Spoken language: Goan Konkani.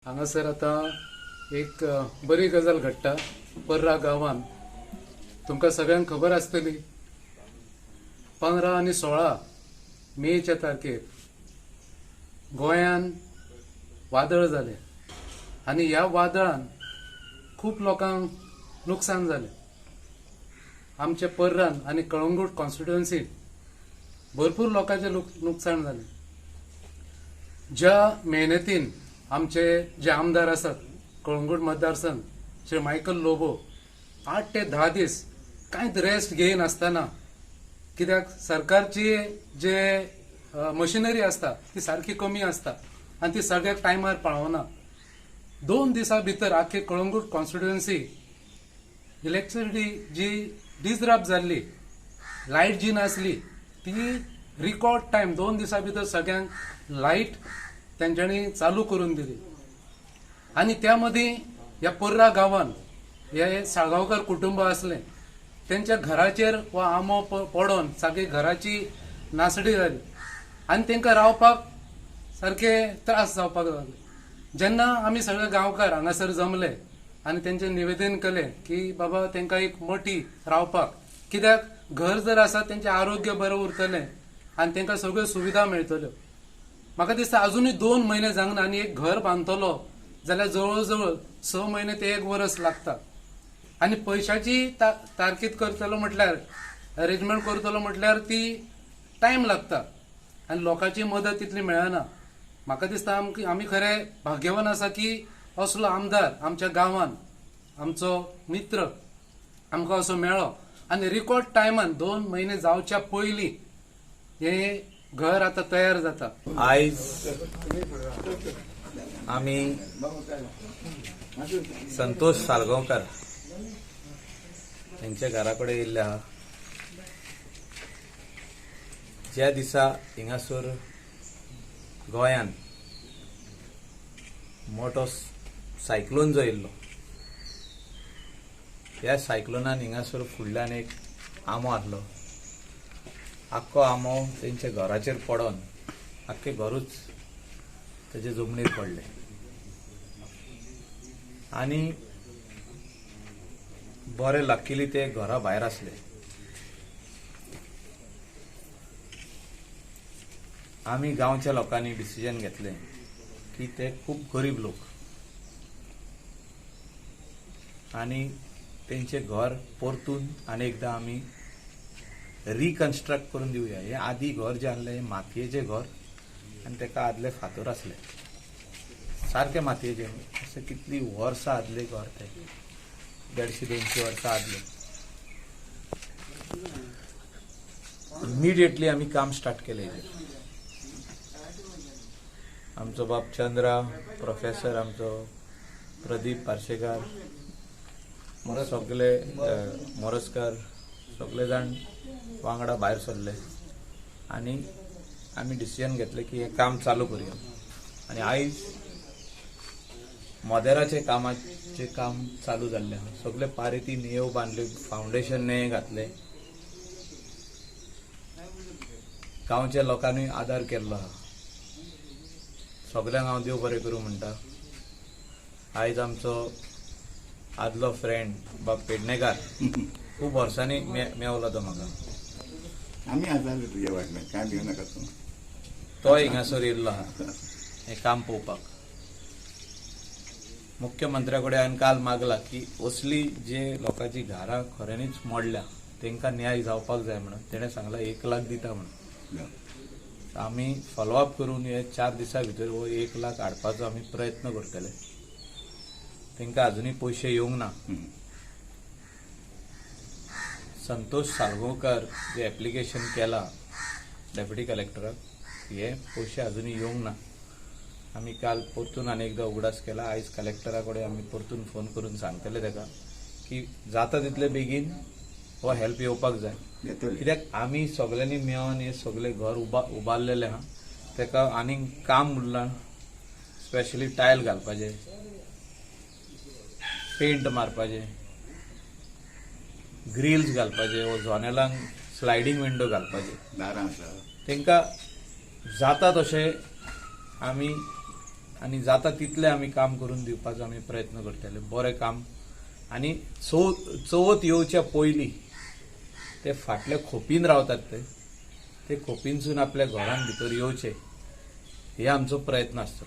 हांगासर आतां एक बरी गजाल घडटा पर्रा गांवान. तुमकां सगळ्यांक खबर आसतली, 15 आनी 16 मेच्या तारखेर गोंयान वादळ जालें आनी ह्या वादळान खूब लोकांक नुकसान जालें. आमच्या पर्रान आनी कळंगूट कॉन्स्टिट्युएन्सीत भरपूर लोकांचें नुकसान जालें. ज्या मेहनतीन आमचे जे आमदार आसात कळंगूट मतदारसंघ श्री मायकल लोबो 8 ते 10 दीस कांयच रेस्ट घेयनासतना, कित्याक सरकारची जे मशिनरी आसता ती सारकी कमी आसता आनी ती सगळ्याक टायमार पावना. 2 दिसां भितर आख्खी कळंगूट कॉन्स्टिट्युएन्सी इलेक्ट्रिसिटी जी डिसरप्ट जाल्ली, लायट जी नासली ती रिकॉर्ड टायम 2 दिसां भितर सगळ्यांक लायट तेंच्यांनी चालू करून दिली. आनी त्या मदीं ह्या पर्रा गांवान हे साळगांवकर कुटुंब आसलें, तेंच्या घराचेर हो आंबो पडोन सारकी घराची नासडी जाली आनी तेंकां रावपाक सारके त्रास जावपाक लागले. जेन्ना आमी सगळे गांवकार हांगासर जमले आनी तेंचें निवेदन केलें की बाबा तेंकां एक मठी रावपाक, कित्याक घर जर आसा तेंचें आरोग्य बरें उरतलें आनी तेंकां सगळ्यो सुविधा मेळटल्यो. म्हाका दिसता अजुनूय 2 म्हयने जावंक ना आनी एक घर बांदतलो जाल्यार जवळ जवळ 6 म्हयने ते 1 वर्स लागता आनी पयशाची तारकीत करतलो म्हटल्यार, अरेंजमेंट करतलो म्हटल्यार ती टायम लागता आनी लोकांची मदत तितली मेळना. म्हाका दिसता आमी खरें भाग्यवान आसा की असलो आमदार आमच्या गांवान, आमचो मित्र आमकां असो मेळ्ळो आनी रिकॉर्ड टायमान 2 म्हयने जावच्या पयलीं हें घर आतां तयार जाता. आयज आमी संतोष साळगांवकर हेंच्या घरा कडेन येयल्ले आहा. ज्या दिसा हिंगासर गोंयान मोठो सायक्लोन जो येयल्लो, ह्या सायक्लोनान हिंगासर फुडल्यान एक आंबो आहलो. आख्खो आंबो तेंच्या घराचेर पडोन आख्खें घरूच तेजे जमनीर पडलें आनी बरें लकीली ते घरा भायर आसले. आमी गांवच्या लोकांनी डिसिजन घेतलें की ते खूब गरीब लोक आनी तेंचें घर परतून आनी एकदां आमी रिकन्स्ट्रक्ट करून दिवया. हें आदी घर जें आहलें हें मातयेचें घर आनी तेका आदले फातर आसले, सारकें मातयेचें, अशें कितलीं वर्सां आदलें घर तें, 150-200 वर्सां आदलें. इमिडिएटली आमी काम स्टार्ट केलें. आमचो बाब चंद्रा प्रोफेसर, आमचो प्रदीप पार्सेकार, सगळे मोरजकर, सगळे जाण वांगडा भायर सरले आनी आमी डिसिजन घेतलें की हें काम चालू करुया. आनी आयज मोदेराचें कामाचें काम चालू जाल्लें आहा. सगळे पारेती नेव बांदल्यो, फावंडेशन नेय घातले, गांवच्या लोकांनी आदार केल्लो आहा. सगल्यांक हांव देव बरें करूं म्हणटा. आयज आमचो आदलो फ्रेंड बाब पेडणेकार खूब वर्सांनी मेवलो तो म्हाका. आमी आसा तुज्या वाटल्यान, कांय भिवू नाका तूं. तो हिंगासर येयल्लो आहा हें काम पळोवपाक. मुख्यमंत्र्या कडेन हांवें काल मागला की असली जे लोकांची घरां खऱ्यांनीच मोडल्या तेंकां न्याय जावपाक जाय म्हणून. तेणें सांगलां 1 लाख दिता म्हणून. आमी फॉलोअप करून हे 4 दिसां भितर हो 1 लाख हाडपाचो आमी प्रयत्न करतले. तेंकां अजुनूय पयशे येवंक ना. संतोष साळगांवकर जे एप्लिकेशन केलां डेप्युटी कलेक्टराक, हे पयशे अजुनूय येवंक ना. आमी काल परतून आनी एकदां उगडास केला. आयज कलेक्टरा कडेन आमी परतून फोन करून सांगतले तेका की जाता तितले बेगीन हो हेल्प येवपाक जाय. कित्याक आमी सगळ्यांनी मेळोन हे सगळे घर उबारलेलें आहा. तेका आनीक काम उरलां, स्पेशली टायल घालपाचें, पेंट मारपाचें, ग्रिल्स घालपाचे, वो जनेलांक स्लायडींग विंडो घालपाचे. दारां आसा तेंकां जाता तशें आमी आनी जाता तितलें आमी काम करून दिवपाचो आमी प्रयत्न करतले, बरें काम. आनी चवथ येवच्या पयलीं ते फाटल्या खोपीन रावतात, ते ते खोपीनसून आपल्या घरान भितर येवचे हे आमचो प्रयत्न आसतलो.